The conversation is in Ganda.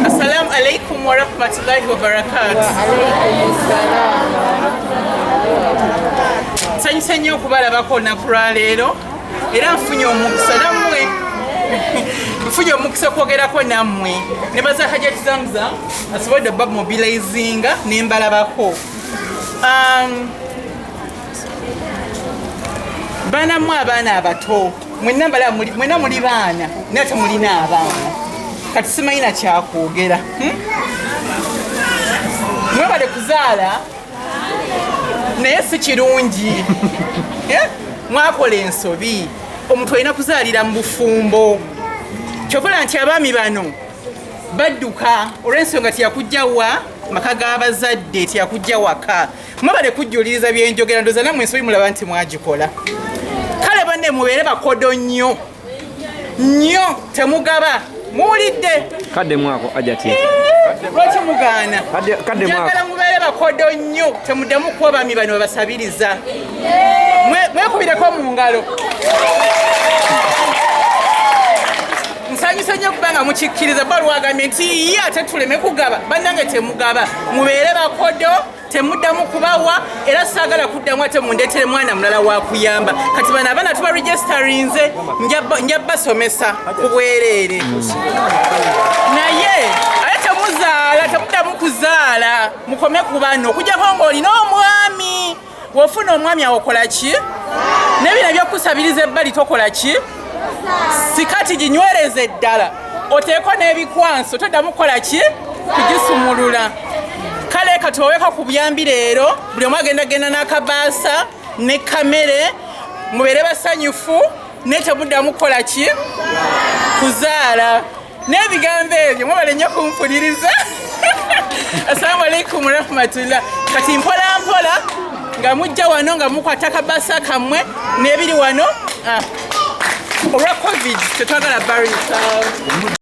Assalamu alaikum warahmatullahi wabarakatu. Nsanyuse nnyo okubalabako olunaku lwa leero, era nfunye omukisa nammwe, nfunye omukisa okwogerako nammwe. Nebaza Hajat Zamzam asobodde okuba mobilizinga nembalabako. Baana mmwe, abaana abato mwenna mbalaba, mwenna muli baana, naye ate mulina abaana. Kati simanyi nakyakwogera, Mwebale kuzaala, naye si kirungi. Eh? Mwakola ensobi. Omuntu olina kuzaalira mu bufumbo. Kyovula nti abaami bano badduka olw'ensonga tiyakujja wa maka g'abazadde, tiyakujja waka. Mwebale kujjuliriza byenjogera. Ndoza nammwe ensobi mulaba nti mwagikola. Kale banne, mubeere bakodo nnyo nnyo, temugaba. Muwulidde? Kadde mwako ajati. Lwaki mugaana? Kadde mwako. Njagala mubeere bakodo nnyo, temuddemu kuba baami bano babasabiriza. Mwekubireko mu ngalo. Nsanyuse nnyo kubanga mukikkiriza. Balwagambye nti ye ate tuleme kugaba. Bannange, temugaba, mubeere bakodo, temuddamu kubawa. Era saagala kuddamu ate mundeetere mwana mulala wakuyamba. Kati bano abaana tuba registerinze, nja basomesa ku bwereere, naye ate temuzaala, temuddamu kuzaala. Mukome ku bano, okujjako ng'olina omwami. Wofuna omwami awo okola ki? Nebino ebyokusabiriza ebbali tokola ki? Sikati ginywereze ddala, oteeko n'ebikwanso, toddamu kukola ki? Kugisumulula. Kale katubaweko ku byambi leero. Buli omu agenda genda n'akabaasa ne kamere, mubeere basanyufu, naye temuddamu kukola ki? Kuzaala. N'ebigambo ebyo, mwebale nnyo kumpuliriza. Assalamu alaikum warahmatullah. Kati mpola mpola nga mujja wano nga mukwata kabasa kammwe n'ebiri wano. Olwa COVID tetwagala barisa.